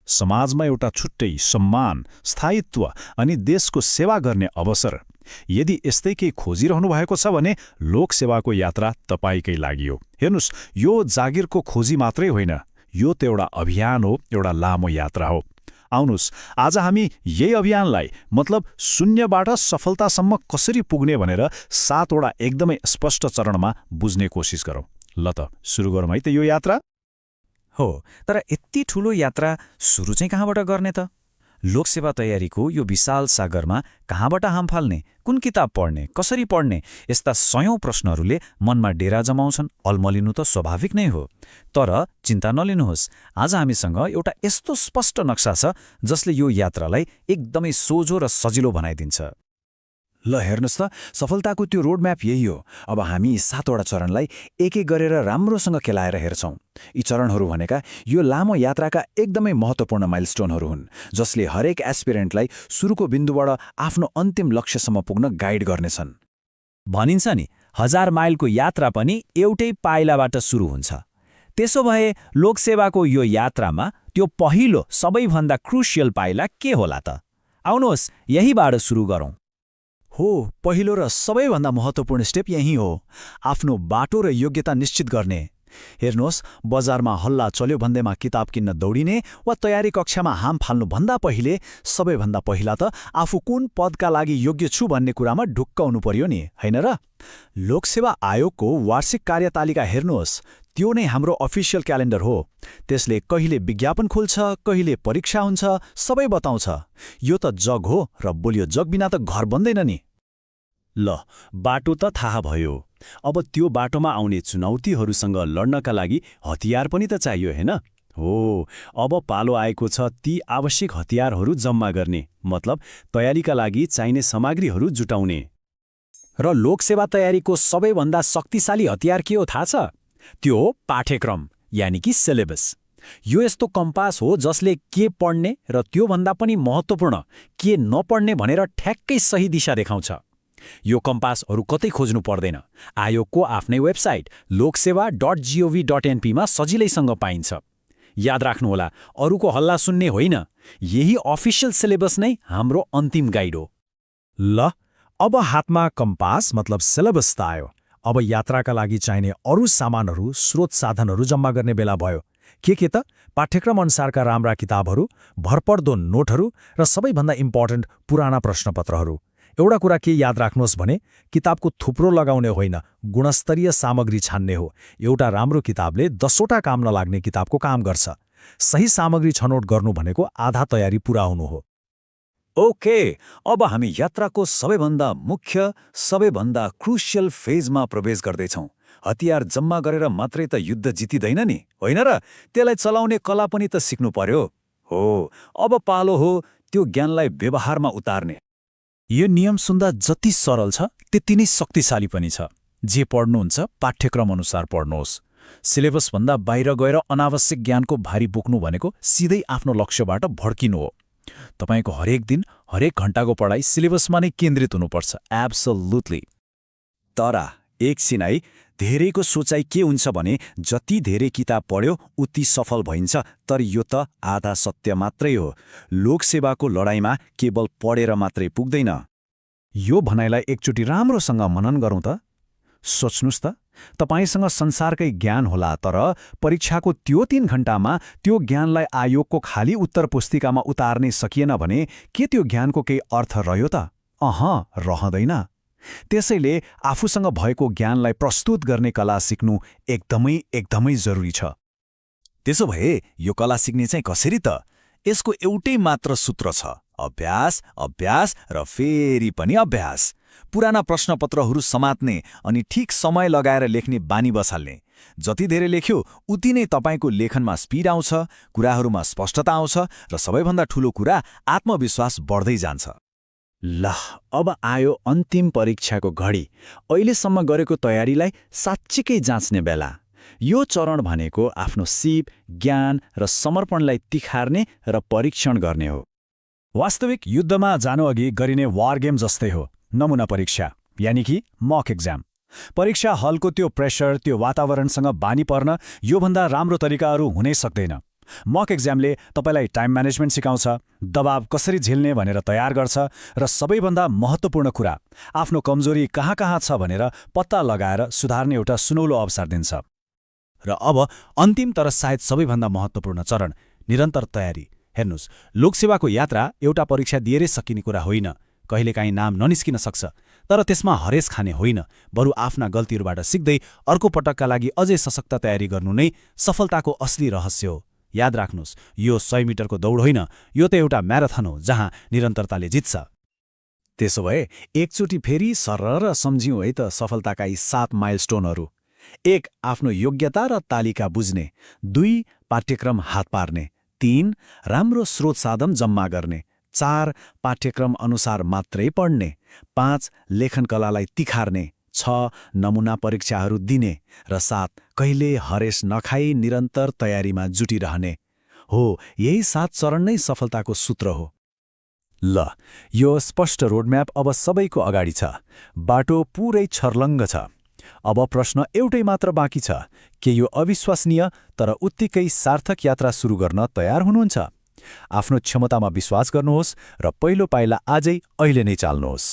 समाजमा एउटा छुट्टै सम्मान, स्थायित्व अनि देशको सेवा गर्ने अवसर। यदि यस्तै केही खोजिरहनु भएको छ भने लोकसेवाको यात्रा तपाईँकै लागि हो। हेर्नुस्, यो जागिरको खोजी मात्रै होइन, यो त एउटा अभियान हो, एउटा लामो यात्रा हो। आउनुस्, आज हामी यही अभियानलाई मतलब शून्यबाट सफलतासम्म कसरी पुग्ने भनेर 7वटा एकदमै स्पष्ट चरणमा बुझ्ने कोसिस गरौँ। ल त सुरु गरौँ है त यो यात्रा। हो, तर यति ठूलो यात्रा सुरु चाहिँ कहाँबाट गर्ने त? लोकसेवा तयारीको यो विशाल सागरमा कहाँबाट हाम फाल्ने, कुन किताब पढ्ने, कसरी पढ्ने, यस्ता सयौं प्रश्नहरूले मनमा डेरा जमाउँछन्। अल्मलिनु त स्वाभाविक नै हो, तर चिन्ता नलिनुहोस्। आज हामीसँग एउटा यस्तो स्पष्ट नक्सा छ जसले यो यात्रालाई एकदमै सोझो र सजिलो बनाइदिन्छ। ल हेर्नुहोस् त, सफलताको त्यो रोडम्याप यही हो। अब हामी 7वटा चरणलाई एक-एक गरेर राम्रोसँग केलाएर हेर्छौं। यी चरणहरू भनेका यो लामो यात्राका एकदमै महत्त्वपूर्ण माइलस्टोनहरू हुन्, जसले हरेक एस्पिरेन्टलाई सुरुको बिन्दुबाट आफ्नो अन्तिम लक्ष्यसम्म पुग्न गाइड गर्नेछन्। भनिन्छ नि, 1000 माइलको यात्रा पनि एउटै पाइलाबाट सुरु हुन्छ। त्यसो भए लोकसेवाको यो यात्रामा त्यो पहिलो सबैभन्दा क्रुसियल पाइला के होला त? आउनुहोस्, यहीबाट सुरु गरौँ। हो, पहिलो र सबैभन्दा महत्त्वपूर्ण स्टेप यही हो, आफ्नो बाटो र योग्यता निश्चित गर्ने। हेर्नुहोस्, बजारमा हल्ला चल्यो भन्दैमा किताब किन्न दौडिने वा तयारी कक्षामा हाम फाल्नुभन्दा पहिले सबैभन्दा पहिला त आफू कुन पदका लागि योग्य छु भन्ने कुरामा ढुक्क हुनु पर्यो नि, होइन र? लोकसेवा आयोगको वार्षिक कार्यतालिका हेर्नुहोस्, त्यो नै हाम्रो अफिसियल क्यालेन्डर हो। त्यसले कहिले विज्ञापन खोल्छ, कहिले परीक्षा हुन्छ, सबै बताउँछ। यो त जग हो र बोलियो जग बिना त घर बन्दैन नि। ल, बाटो त थाहा भयो। अब त्यो बाटोमा आउने चुनौतीहरूसँग लड्नका लागि हतियार पनि त चाहियो, हैन? हो, अब पालो आएको छ ती आवश्यक हतियारहरू जम्मा गर्ने, मतलब तयारीका लागि चाहिने सामग्रीहरू जुटाउने। र लोकसेवा तयारीको सबैभन्दा शक्तिशाली हतियार के हो थाहा छ? त्यो हो पाठ्यक्रम, यानि कि सिलेबस। यो यस्तो कम्पास हो जसले के पढ्ने र त्योभन्दा पनि महत्त्वपूर्ण के नपढ्ने भनेर ठ्याक्कै सही दिशा देखाउँछ। यो कम्पास अरू कतै खोज्नु पर्दैन। आयोगको आफ्नै वेबसाइट loksewa.gov.np मा सजिलैसँग पाइन्छ। याद राख्नुहोला, अरूको हल्ला सुन्ने होइन, यही अफिसियल सिलेबस नै हाम्रो अन्तिम गाइड हो। ल, अब हातमा कम्पास मतलब सिलेबस त आयो। अब यात्राका लागि चाहिने अरू सामानहरू, स्रोत साधनहरू जम्मा गर्ने बेला भयो। के त? पाठ्यक्रम अनुसारका राम्रा किताबहरू, भरपर्दो नोटहरू र सबैभन्दा इम्पोर्टेन्ट पुराना प्रश्नपत्रहरू। एउटा कुरा के याद राख्नुहोस् भने किताबको थुप्रो लगाउने होइन, गुणस्तरीय सामग्री छान्ने हो। एउटा राम्रो किताबले 10वटा काम नलाग्ने किताबको काम गर्छ। सही सामग्री छनौट गर्नु भनेको आधा तयारी पुरा हुनु हो। ओके, अब हामी यात्राको सबैभन्दा मुख्य, सबैभन्दा क्रुसियल फेजमा प्रवेश गर्दैछौँ। हतियार जम्मा गरेर मात्रै त युद्ध जितिँदैन नि, होइन र? त्यसलाई चलाउने कला पनि त सिक्नु पर्यो। हो, अब पालो हो त्यो ज्ञानलाई व्यवहारमा उतार्ने। यो नियम सुन्दा जति सरल छ त्यति नै शक्तिशाली पनि छ। जे पढ्नुहुन्छ पाठ्यक्रम अनुसार पढ्नुहोस्। सिलेबसभन्दा बाहिर गएर अनावश्यक ज्ञानको भारी बोक्नु भनेको सिधै आफ्नो लक्ष्यबाट भड्किनु हो। तपाईको हरेक दिन, हरेक घण्टाको पढाइ सिलेबसमा नै केन्द्रित हुनुपर्छ। एब्सोल्युटली। तर एकछिन है, धेरैको सोचाइ के हुन्छ भने जति धेरै किताब पढ्यो उति सफल भइन्छ, तर यो त आधा सत्य मात्रै हो। लोकसेवाको लडाईँमा केवल पढेर मात्रै पुग्दैन। यो भनाइलाई एकचोटि राम्रोसँग मनन गरौँ त। सोच्नुस् त, तपाईसँग संसारकै ज्ञान होला, तर परीक्षाको त्यो 3 घण्टामा त्यो ज्ञानलाई आयोगको खाली उत्तर पुस्तिकामा उतार्नै सकिएन भने के त्यो ज्ञानको केही अर्थ रह्यो त? रहँदैन। त्यसैले आफूसँग भएको ज्ञानलाई प्रस्तुत गर्ने कला सिक्नु एकदमै जरुरी छ। त्यसो भए यो कला सिक्ने चाहिँ कसरी त? यसको एउटै मात्र सूत्र छ, अभ्यास, अभ्यास र फेरि पनि अभ्यास। पुराना प्रश्नपत्रहरू समात्ने अनि ठिक समय लगाएर लेख्ने बानी बसाल्ने। जति धेरै लेख्यो उति नै तपाईको लेखनमा स्पिड आउँछ, कुराहरूमा स्पष्टता आउँछ र सबैभन्दा ठूलो कुरा आत्मविश्वास बढ्दै जान्छ। ल, अब आयो अन्तिम परीक्षाको घडी। अहिलेसम्म गरेको तयारीलाई साच्चीकै जाँच्ने बेला। यो चरण भनेको आफ्नो सिप, ज्ञान र समर्पणलाई तिखार्ने र परीक्षण गर्ने हो। वास्तविक युद्धमा जानुअघि गरिने वार गेम जस्तै हो। नमुना परीक्षा, यानि कि मक एक्जाम। परीक्षा हलको त्यो प्रेसर, त्यो वातावरणसँग बानी पर्न योभन्दा राम्रो तरिकाहरू हुनै सक्दैन। मक एक्जामले तपाईँलाई टाइम म्यानेजमेन्ट सिकाउँछ, दबाव कसरी झेल्ने भनेर तयार गर्छ र सबैभन्दा महत्त्वपूर्ण कुरा, आफ्नो कमजोरी कहाँ कहाँ छ भनेर पत्ता लगाएर सुधार्ने एउटा सुनौलो अवसर दिन्छ। र अब अन्तिम तर सायद सबैभन्दा महत्त्वपूर्ण चरण, निरन्तर तयारी। हेर्नुस्, लोकसेवाको यात्रा एउटा परीक्षा दिएरै सकिने कुरा होइन। कहिलेकाहीँ नाम ननिस्किन सक्छ, तर त्यसमा हरेस खाने होइन, बरु आफ्ना गल्तीहरूबाट सिक्दै अर्को पटकका लागि अझै सशक्त तयारी गर्नु नै सफलताको असली रहस्य हो। याद राख्नुहोस्, यो 100 मिटरको दौड होइन, यो त एउटा म्याराथन हो जहाँ निरन्तरताले जित्छ। त्यसो भए एकचोटि फेरि सरर सम्झिउँ है त सफलताका यी 7 माइलस्टोनहरू। 1. आफ्नो योग्यता र तालिका बुझ्ने। 2. पाठ्यक्रम हात पार्ने। 3. राम्रो स्रोत साधन जम्मा गर्ने। 4. पाठ्यक्रम अनुसार मात्रै पढ्ने। 5. लेखन कलालाई तिखार्ने। 6. नमुना परीक्षाहरू दिने। र 7. कहिले हरेस नखाई निरन्तर तयारीमा जुटिरहने। हो, यही 7 चरण नै सफलताको सूत्र हो। ल, यो स्पष्ट रोडम्याप अब सबैको अगाडि छ। बाटो पुरै छर्लङ्ग छ। अब प्रश्न एउटै मात्र बाँकी छ, के यो अविश्वसनीय तर उत्तिकै सार्थक यात्रा सुरु गर्न तयार हुनुहुन्छ? आफ्नो क्षमतामा विश्वास गर्नुहोस् र पहिलो पाइला आजै अहिले नै चाल्नुहोस्।